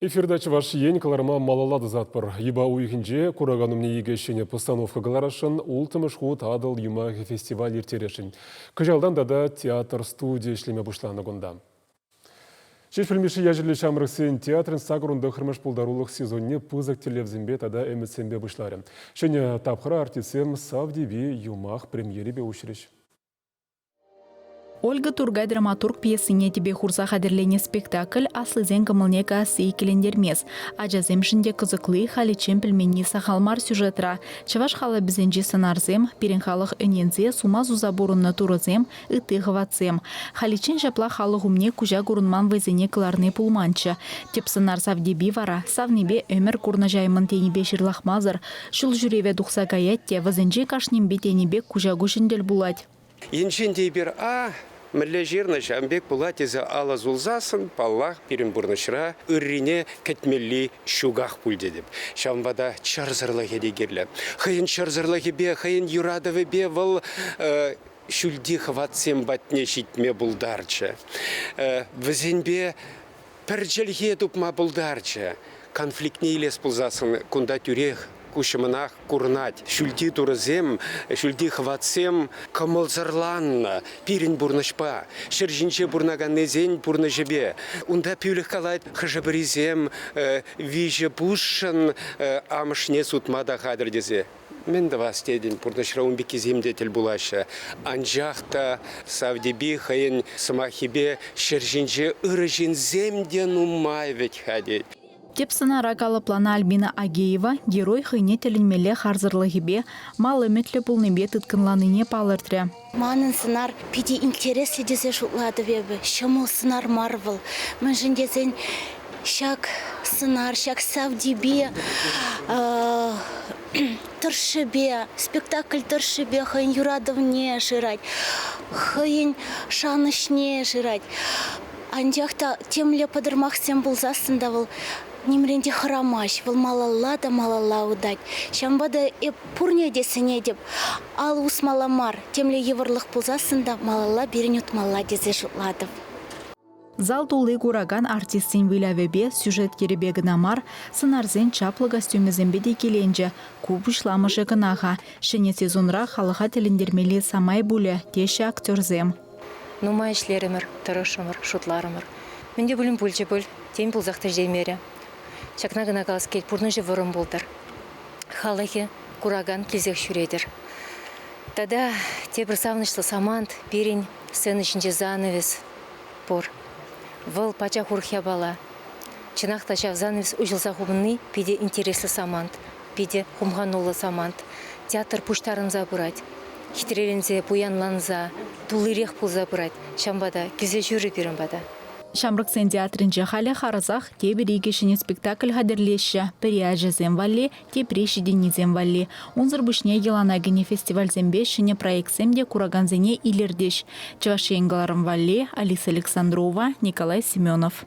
Эфирта Чӑваш Ен кӑларӑма малалла тӑсатпӑр. Юпа уйӑхӗнче куракан умне икӗ ҫӗнӗ постановка кӑларасшӑн, улттӑмӗш хут Атӑл юмахӗ фестиваль ирттересшӗн. Кӑҫалтан тата театр студийӗ ӗҫлеме пуҫланӑ кунта. Ҫеҫпӗл Мишши ячӗллӗ ҫамрӑксен театрӗн сакӑрун тӑххӑрмӗш пултарулӑх сезонне пысӑк тӗллевсемпе тата ӗмӗтсемпе пуҫларӗ. Ҫӗнӗ тапхӑра артистсем Савтепи юмах премьерипе уҫрӗҫ. Ольга Тургай драматург пьесине тӗпе хурса хатӗрленӗ спектакль аслисен кӑмӑлне каясси иккӗлентермест. Ачасемшӗн те кӑсӑкли, халиччен пӗлменни сахал мар сюжетра. Чӑваш халапӗсенчи сӑнарсем, пирӗн халӑх ӗненсе, сума суса пурӑннӑ турӑсем, ытти хӑватсем. Халиччен ҫапла халӑх умне куҫа курӑнман вӑйсене кӑларни пулманччӗ. Тӗп сӑнар Савтепи вара савнипе ӗмӗр курнӑҫаймӑн тенипе ҫырлахмасӑр ҫул ҫӳреве тухса каять те вӗсенче кашнинпе тенӗ пек куҫа-куҫӑн тӗл пулать. Енчен те эпир а мӗнле ҫырнӑ, ҫавӑн пек пулать тесе алӑ сулсассӑн, паллах, пирӗн пурнӑҫра ыррине кӗтмелли ҫуках пуль тетӗп. Ҫавӑнпа та чӑрсӑрлӑхӗ те кирлӗ. Хӑйӗн чӑрсӑрлӑхӗпе, хӑйӗн юратӑвӗпе вӑл ҫӳлти хӑватсем патне ҫитме пултарчӗ. Вӗсемпе пӗр чӗлхе тупма пултарчӗ. Конфликтне илес пулсассӑн кунта тӳрех куҫӑмӑнах курӑнать. Ҫӳлти турӑсем, ҫӳлти хӑватсем кӑмӑлсӑрланнӑ пирӗн пурнӑҫпа, ҫӗр ҫинче пурӑнаканнисен пурнӑҫӗпе. Унта пӳлӗх калать, хӑшӗ-пӗрисем виҫӗ пусшӑн амӑшне сутма та хатӗр тесе. Мӗн тӑвас тетӗн, пурнӑҫра ун пеккисем те тӗл пулаҫҫӗ. Анчах та Савтепи хӑйӗн сӑмаххипе ҫӗр ҫинче ырӑ ҫынсем те нумай вӗт-ха тет. Тӗп сӑнара калӑпланӑ Альбина Агеева герой хӑйне тӗлӗнмелле харсӑрлӑхӗпе, мал ӗмӗтлӗ пулнипе тыткӑнланине палӑртрӗ. Манӑн сӑнар питӗ интереслӗ тесе шутлатӑп эпӗ. Ҫӑмӑл сӑнар мар вӑл. Мӗншӗн тесен ҫак сӑнар, ҫак Савтепи тӑршшӗпе, спектакль тӑршшӗпе хӑйӗн юратӑвне шырать, хӑйӗн шанӑҫне шырать. Анчах та темле пӑтӑрмахсем пулсассӑн та вӑл нимрен те хӑрамасть, вӑл малалла та малалла утать. Ҫавӑнпа та эп пурне те сӗнетӗп, алӑ усмалла мар, темле йывӑрлӑх пулсассӑн та малалла пирӗн утмалла тесе шутлатӑп. Зал тулли куракан артистсен вылявӗпе, сюжет йӗрӗпе кӑна мар, сӑнарсен чаплӑ костюмӗсемпе те киленчӗ. Ку пуҫламӑшӗ кӑна-ха. Ҫӗнӗ сезонра халӑха тӗлӗнтермелли самай пулӗ, теҫҫӗ актерсем. Нумай ӗҫлерӗмӗр, тӑрӑшрӑмӑр, шутларӑмӑр. Мӗн те пулин пулчӗ пуль, тен пулсах та ҫитеймерӗ. Ҫакна кӑна калас килет, пурнӑҫӗ вӑрӑм пултӑр. Халӑхӗ куракан килсех ҫӳретӗр. Тата тепӗр савӑнӑҫлӑ самант пирӗн сцена ҫинче занавес пур. Вӑл пачах урӑх япала. Чӑнах та ҫав занавес уҫӑлса хупӑнни питӗ интереслӗ самант, питӗ хумхануллӑ самант. Театр пуҫтарӑнса пырать, хитреленсе, пуянланса, туллирех пулса пырать. Ҫавӑнпа та килсе ҫӳрӗ пирӗн пата. Ҫамрӑксен театрӗнче халӗ харӑсах тепӗр икӗ ҫӗнӗ спектакль хатӗрлеҫҫӗ. Пӗри ачасем валли, тепри ҫитӗннисем валли. Унсӑр пуҫне йӑлана кӗнӗ фестивальсемпе ҫӗнӗ проектсем те куракансене илӗртӗҫ. Чӑваш Ен кӑларӑм валли Алиса Александрова, Николай Семенов.